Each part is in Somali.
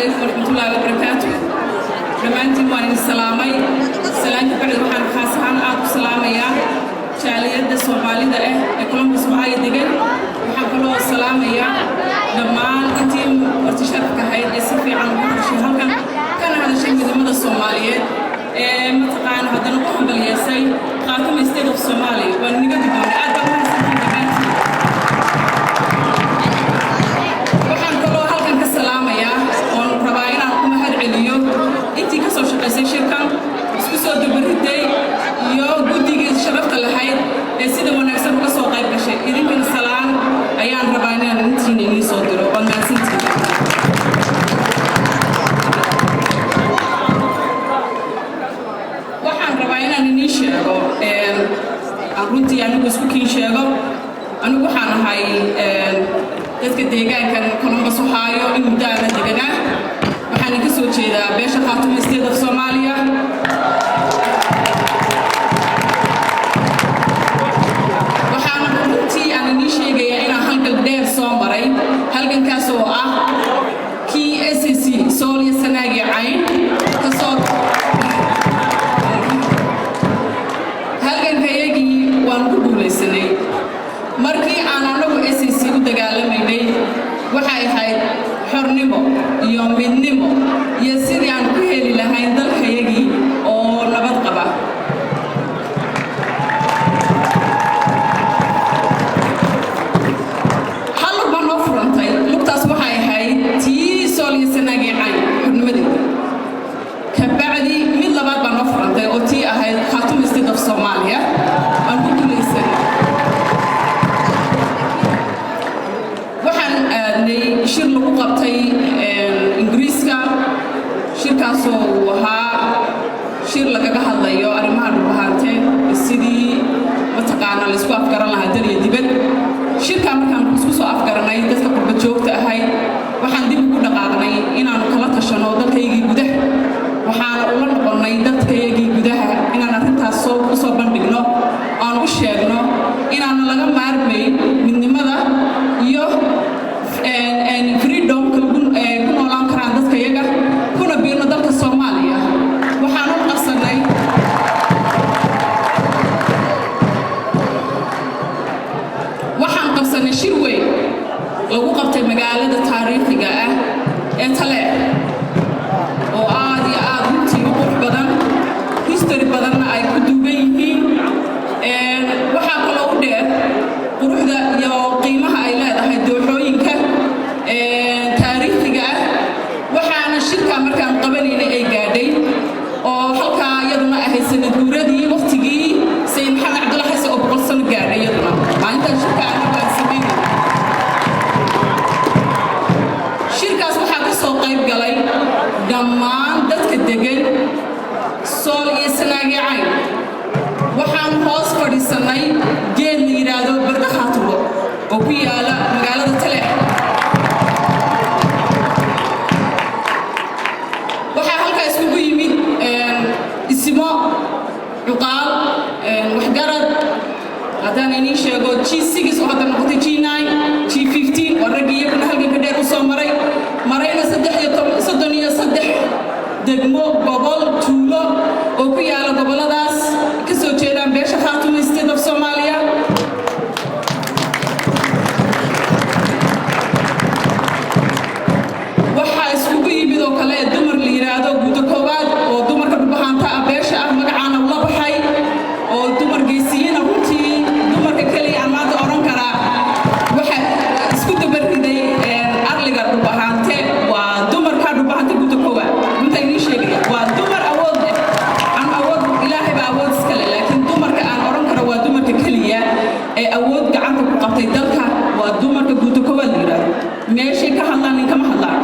Calaykum waraxmatullaahi wabarakaatu. Dhammaantiin waan idin salaamay. Salaanka bacdi, waxaan khaas ahaan aad u salaamayaa jaaliyadda Soomaalida ah ee Columbus, Ohio degan. Waxaan kaloo salaamayaa dhammaan intii marti sharafka ahayd ee si fiican uga hadashay halkan, kana hadashay midnimada Soomaaliyeed ee mataqaana, haddana ku hambalyeysay Khaatuma State of Somalia. Waan iniga guddoonay, aad baa mahadsantiin dhammaantiin. Waxaan kaloo halkan ka salaamayaa oon rabaa inaan ku mahad celiyo intii ka soo shaqaysay shirkan, isku soo dubaritay, iyo guddigii sharafta lahayd ee sida wanaagsan uga soo qayb gashay. Idinkana salaan ayaan rabaa inaan intiina idiin soo diro. Waad mahadsantihiin. Waxaan rabaa inaan idiin sheego, aan runtii anigu isku kiin sheego. Anigu waxaan ahay dadka deegaankan Columbus, Ohio in muddo aana deganaa. Waxaan ka soo jeedaa beesha Khaatuma State of Somalia. Waxaana runtii aan idiin sheegayaa inaan halgan dheer soo maray, halgankaas oo ah kii SSC, Sool iyo Sanaag iyo Cayn kasoo. Halgankayagii waan ku guulaysanay. Markii aan anagu SSC u dagaalamaynay, waxay ahayd xornimo iyo midnimo iyo sidii aan ku heli lahayn dalkayagii oo nabad qaba. Hal lug baa noo furantay. Lugtaas waxay ahayd tii Sool iyo Sanaag iyo Cayn xornimadeeda. Kabacdi mid labaad baa noo furantay oo tii ahayd Khaatuma State of Somalia. Waan ku guulaysanay. Waxaan aadnay shir lagu qabtay Ingiriiska, shirkaasoo uu ahaa shir lagaga hadlayo arrimaha Dhulbahante, sidii mataqaana laysku afgaran lahaa dal iyo dibad. Shirkaa markaan isku soo afgaranay dadka qurba joogta ahayd, waxaan dib ugu dhaqaaqnay inaanu kala tashano dalkaygii gudaha. Waxaana ula noqonnay dadkayagii gudaha inaan arrintaas soo u soo bandhigno, aan u sheegno inaana laga maarmayn midnimada iyo freedomka lagu ku noolaan karaan dadka yaga, kuna biirno dalka Soomaaliya. Waxaan u qabsanay, waxaan qabsanay shir weyn lagu qabtay magaalada taariikhiga ah ee Taleex, oo aad iyo aad runtii u qurux badan, history badanna ay ku duugan yihiin. Waxaa kaloo u dheer quruxda iyo qiimaha ay leedahay dooxooyinka taariikhiga ah. Waxaana shirka markaan qabanaynay ay gaadhay oo halkaa iyaduna ahayd sanad guuradii waqtigii Sayid Maxamed Cabdulla Xasan oo 100 sano gaadhay iyaduna maalintaan shirka anagu aan samaynay. Shirkaas waxaa ka soo qayb galay dhammaan dadka degan Sool iyo Sanaag iyo Cayn. Waxaan hoos fadhiisannay geed la yidhaahdo Barda Khaatumo oo ku yaala magaalada Taleex. Waxaa halkaa iskugu yimid isimo, cuqaal, waxgarad. Haddaan idiin sheego, G6 oo hadda noqotay G9, G15, waa raggii iyaguna halganka dheer u soo maray, marayna 33 degmo, gobol, tuulo oo ku yaala gobolladaas ka soo jeedaan beesha Khaatuma State of Somalia. Waxaa iskugu yimid oo kale dumar la yidhaahdo Guddo Koowaad, oo dumarka Dhulbahaanta ah, beesha ah, magacaana ula baxay, oo dumar geesiyiina runtii. Dumarka keliya aan maanta odhan karaa waxa isku dabariday arliga Dhulbahante waa dumarka Dhulbahante, Guddo Koowaad. Runta idiin sheegaya, waa dumar awood leh. Aan awood, Ilaahay baa awood iska leh, laakiin dumarka aan odhan karo waa dumarka keliya ee awood gacanta ku qabtay dalka waa dumarka Guddo Koowaad la yidhaahdo. Meeshay ka hadlaan ninkama hadlaan.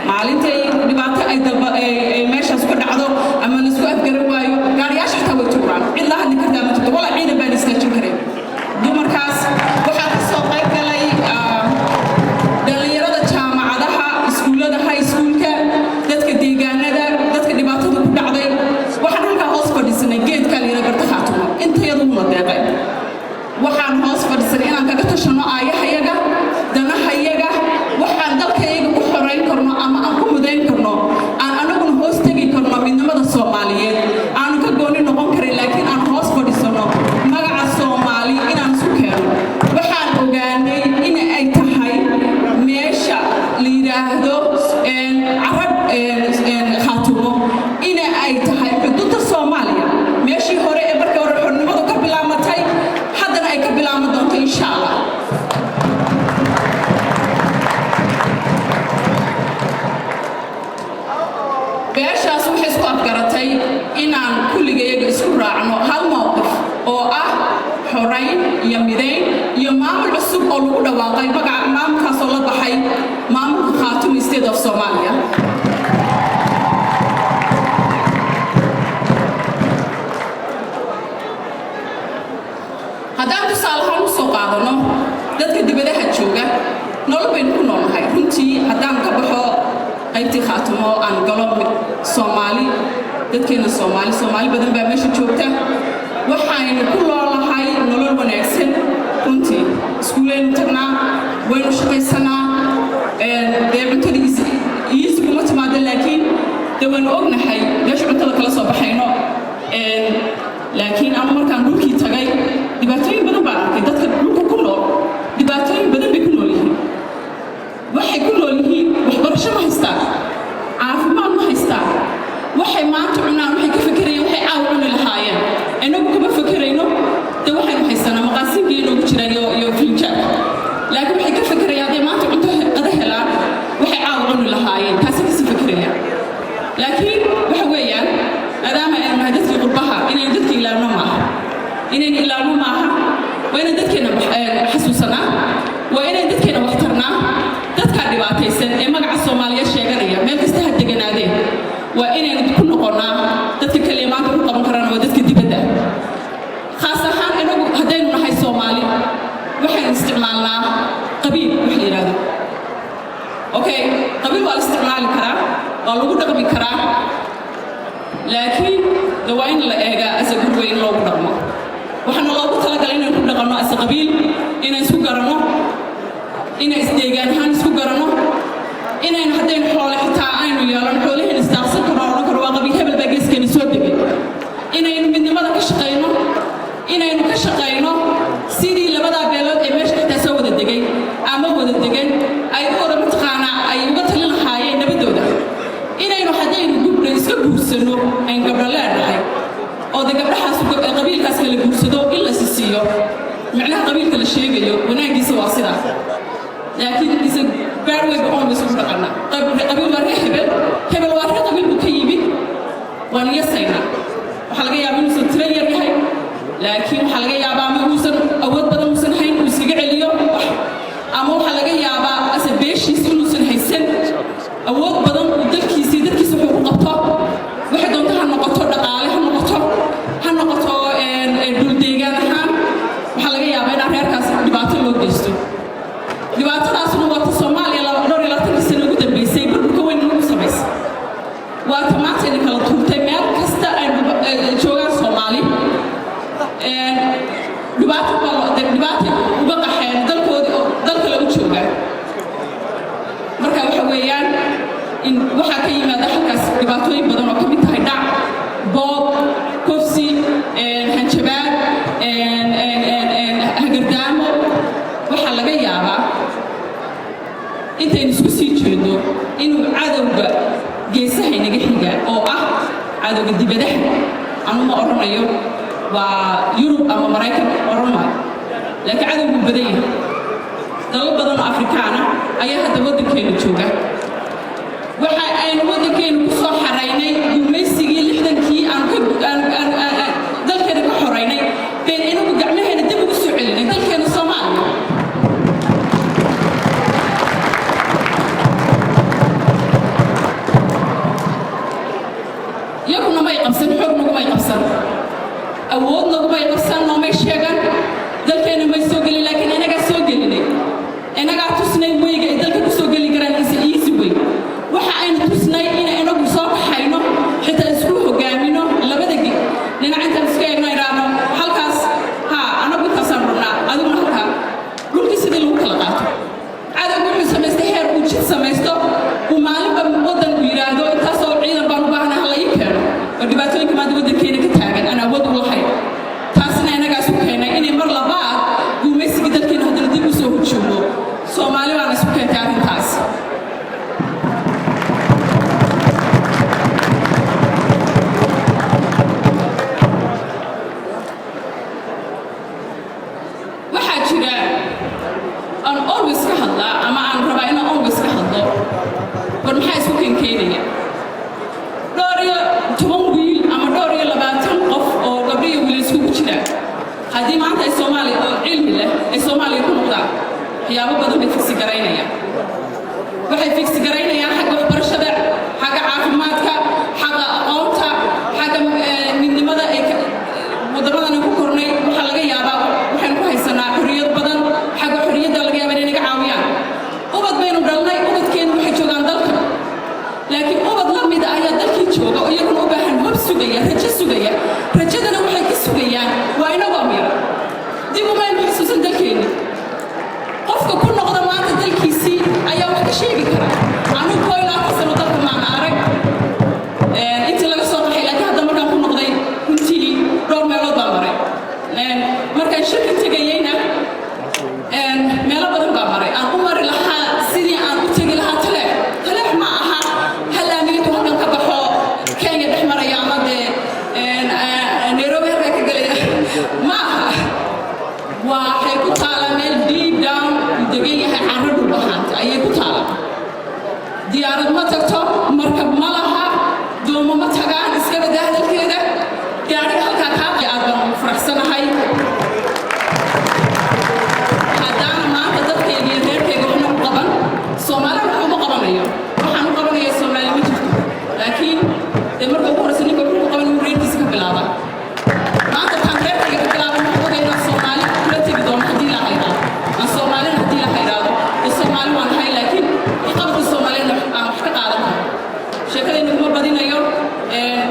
Maalintay dhibaato ay dalba ay meeshaas ku dhacdo ama laisku afgaran waayo, gaariyaasha xitaa way tuuraan. Cid la hadli kartaa ma jirto, walaa ciidan baan istaajin karin. Dumarkaas waxaa ka soo qayb galay dhallinyarada jaamacadaha, iskuullada, high schoolka, dadka deegaanada, dadka dhibaatada ku dhacday. Waxaan halkaa hoos fadhiisanay geedkaa la yidhaha Barta Khaatumo. Intayaduna deeqay waxaan hoos fadhiisanay inaan kaga tashano aayahayaga, danahayaga, waxaan dalkayaga ku xorayn karno ama aan ku mudayn karno. ku dhawaaqay magaca maamulkaasoo la baxay maamulka Khaatumo State of Somalia. Haddaan tusaale ahaan u soo qaadano dadka dibadaha jooga, nolol baynu ku noolnahay runtii. Haddaan ka baxo qaybtii Khaatumo, aan galo Soomaali, dadkeena Soomaali, Soomaali badan baa meesha joogta. Waxaynu ku noolahay nolol wanaagsan runtii. Iskuulaynu tagnaa, waynu shaqaysanaa. Dee cuntada easy kuma timaado, laakiin dee waynu ognahay meesha cuntada kala soo baxayno. Laakiin anu markaan dhulkii tagay, dhibaatooyin badan baan arkay. Dadka dhulka ku nool dhibaatooyin badan bay ku nool yihiin. Waxay ku nool yihiin, waxbarasho ma haystaan, caafimaad ma haystaan. Waxay maanta cunaan waxay ka fekerayaan waxay caawa cuni lahaayeen. Inagu kama fekerayno. Dee waxaynu haysanaa maqaasinkii inoogu jira iyo filinjaanka, laakiin waxay ka fekerayaan hadday maanta cunto qada helaan waxay caawa cuni lahaayeen, taasay kasii fekerayaan. Laakiin waxa weeyaan, maadaama aynu nahay dadkii qurbaha, inaynu dadka ilaawno maaha, inaynu ilaawno maaha. Waa inaan dadkeena xasuusanaa, waa inaan dadkeena wax tarnaa. Dadkaa dhibaataysan ee magaca Soomaaliya sheeganaya, meel kasta ha deganaadeen, waa inaynu ku noqonnaa. Dadka kaliya maanta ku qaban karana waa dadka dibadda. Khaas ahaan inagu haddaynu nahay Soomaali, waxaynu isticmaalnaa qabiil wax la yidhahdo. Okay, qabiil waa la isticmaali karaa, waa lagu dhaqmi karaa, laakiin de waa in la eegaa as a good way in loogu dhaqmo. Waxaana loogu talagalay inaan ku dhaqanno as a qabiil, inaan isku garanno, inaan isdeegaan ahaan isku garanno, inaynu haddaynu xoole xitaa aynu yeelan xoolaheen isdaaqsan karno, odhan karo waa qabiil hebel baa geeskeena soo degay, inaynu midnimada ka shaqayno, inaynu ka shaqayno sidii labadaa beelood ee meesha xitaa soo wada degay ama wada degan ay u wada mataqaanaa ay uga talin lahaayeen nabadooda, inaynu haddaynu gubdho iska guursano, aynu gabdho leenahay oo de gabdhahaas qabiilkaas kala guursado in la sisiiyo. Micnaha qabiilka la sheegayo wanaagiisa waa sidaa, laakiin isa bad way ba oon isugu dhaqana. Qabiil waa reer hebel, hebel waa reer qabiil buu ka yimid, waan yasaynaa. Waxaa laga yaabaa inuusan tiro yar yahay, laakiin waxaa laga yaabaa ama uusan awood badan uusan hayn uu iskaga celiyo wax, ama waxaa laga yaabaa ase beeshiis inuusan haysan awood badan uu dalkiisii dadkiisa wuxuu ku qabto. Waxay doonto ha noqoto, dhaqaale ha noqoto, ha noqoto dhul deegaan ahaan. Waxaa laga yaabaa inaan reerkaas dhibaato loo geysto. Dhibaatadaasuna waa ta Soomaaliya dhowr iyo labaatankii sano ugu dambeysay burburka weyn lagu samaysay, waa ta maanta idin kala tuurtay. Meel kasta ay joogaan Soomaali, dhibaato dhibaatay uga qaxeen dalkoodii oo dal kale u joogaan. Marka waxa weeyaan in waxaa ka yimaada halkaas dhibaatooyin badan oo ka mid tahay dhac, boob, kufsi, hanjabaad, hagardaamo. Waxaa laga yaabaa intaynu isku sii jeedno inuu cadowga geesaha inaga xiga, oo ah cadowga dibadaha, anu ma odhanayo waa Yurub ama Maraykan, odhan maayo, laakiin cadowgu badan yahay. Dalal badan oo Afrikaana ayaa hadda waddankeena jooga. Waxa aynu waddankeenu ku soo xaraynay gumaysigii 60-kii aan dalkeena ka xoraynay bayn inagu gacmaheena dib ugu soo celinay dalkeena Soomaaliya. Iyaguna may qabsan, xoog nagumay qabsan, awood nagumay qabsan, noomay sheegan, dalkeena may soo gelin, laakiin inagaa soo gelinay, inagaa tusnay weyga ay dalka ku soo geli karaan is easy way. Waxa aynu tusnay in inagu soo kaxayno, xitaa isku hogaamino labada dhinac intaan iska eegno, idhaahno halkaas ha anagu intaasaan rabnaa, adiguna halkaa, dhulkii sidii lagu kala qaato. Cadowgu wuxuu samaystay heer uu jid samaysto, uu maalinba waddan uu yidhaahdo intaasoo ciidan baan u baahnaa, hala ii keeno. Oo dhibaatooyinka maanta waddankeena ka taagan aan awood u lahayn, taasna inagaas u keenay inay mar labaad gumaysigii dalkeena haddana dib u soo hujuumo. Soomaali baana isu keentay arrintaas. Waxaa jira aan always ka hadlaa ama aan rabaa inaan always ka hadlo: war maxaa isku keenkeenaya 14 wiil ama dhowr iyo labaatan? fix garaynayaan xagga waxbarashada, xagga caafimaadka, xagga aqoonta, xagga midnimada ay wadamadan ku kornay. Waxaa laga yaabaa waxaynu ku haysanaa xorriyad badan. Xagga xorriyadda laga yaabaa inay naga caawiyaan. Ubad baynu dhalnay, ubadkeenu waxay joogaan dalka, laakiin ubad la mida ayaa dalkii jooga oo iyaguna u baahan, hob sugaya, rajo sugaya. Rajadana waxay ka sugayaan waa inagoo mira dib umaynu xusuusan dalkeenni. Qofka ku noqda maanta dalkiisii ayaa wax ka sheegi kara. Anigu 21 sano dalka maana arag intii laga soo qaxay, laakiin hadda markaan ku noqday, runtii dhowr meelood baan maray. Markaan shirka tegayeyna meelo badan baa maray aan u mari lahaa sidii aan u tegi lahaa Taleex. Taleex ma aha hal laamiga intuu halkan ka baxo Kenya dhex maraya ama dee Nairobi halkaa ka gelaya, ma aha. Waxay ku taalaa meel deep down uu degan yahay carro Dhulbahaanta ayay ku taalaa. Diyaarad ma tagto, markab ma laha, doomo ma tagaan, iska badaa hadalkeeda. Gaadhiga halkaa kaa aad baan ugu faraxsanahay. Haddaana maanta dadkayga iyo reerkayga waxna u qaban, Soomaalina wax uma qabanayo. Waxaan u qabanaya Soomaali ma jirto, laakiin dee marka ugu horreysa ninka wuxuu ku qaban inuu reerkiisa ka bilaaba. Maanta waxaan reerkayga ka bilaaban, waxaan ogay inaan Soomaali kula tegi doono haddii Ilaaha idhaahdo. Aan Soomaalina haddii Ilaaha idhaahdo, dee Soomaali waan ahay, laakiin waxqabadka Soomaaliyana aan wax ka qaadan karo. Sheekadayna kuma badinayo.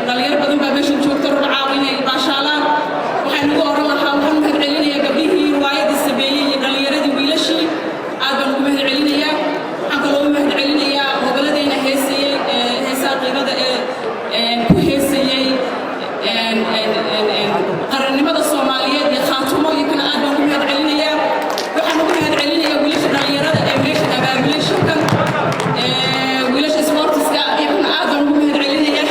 Dhalinyaro badan baa meeshan joogta, raba caawa inay baashaalaan. Waxaan ugu oran lahaa, waxaan mahad celinayaa gabdhihii riwaayadii sameeyey iyo dhallinyaradii, wiilashii, aad baan ugu mahad celinayaa. Waxaan kaloo u mahad celinayaa gobolladeena heesayey, heesaha qiirada ee ku heesayey qarannimada Soomaaliyeed iyo Khaatumo iyo kana, aad baan ugu mahad celinayaa. Waxaan ugu mahad celinayaa wiilasha dhallinyarada ee meesha abaabulay shirkan, wiilasha sportiska, iyaguna aad baan ugu mahad celinayaa,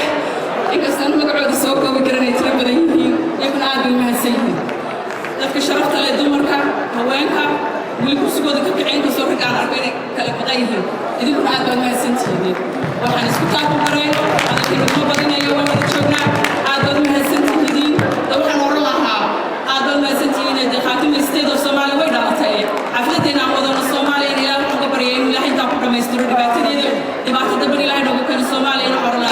inkastaan magacooda soo koobi karan ay tiro badan yihiin. Iyaguna aad bay u mahadsan yihiin. Dadka sharafta leh, dumarka, haweenka weli kursigooda ka kicin, kastoo rag aan arko inay kala maqan yihiin, idinkuna aad baad mahadsantihiin. Waxaan isku taaku garayno, hadalkayga kuma badinayo, waan wada joognaa. Aad baad mahadsantihiin. Da waxaan oran lahaa aad baad mahadsantihiin. Dee Khaatima State of Soomaaliya way dhalatay. Xafladeena aan wadano Soomaaliya, in Ilaah waxaan uga baryay inuu Ilaahay intaa ku dhammaystiro dhibaatadeeda, dhibaato damban Ilaahay noogu keeno Soomaaliya. Waxaan oran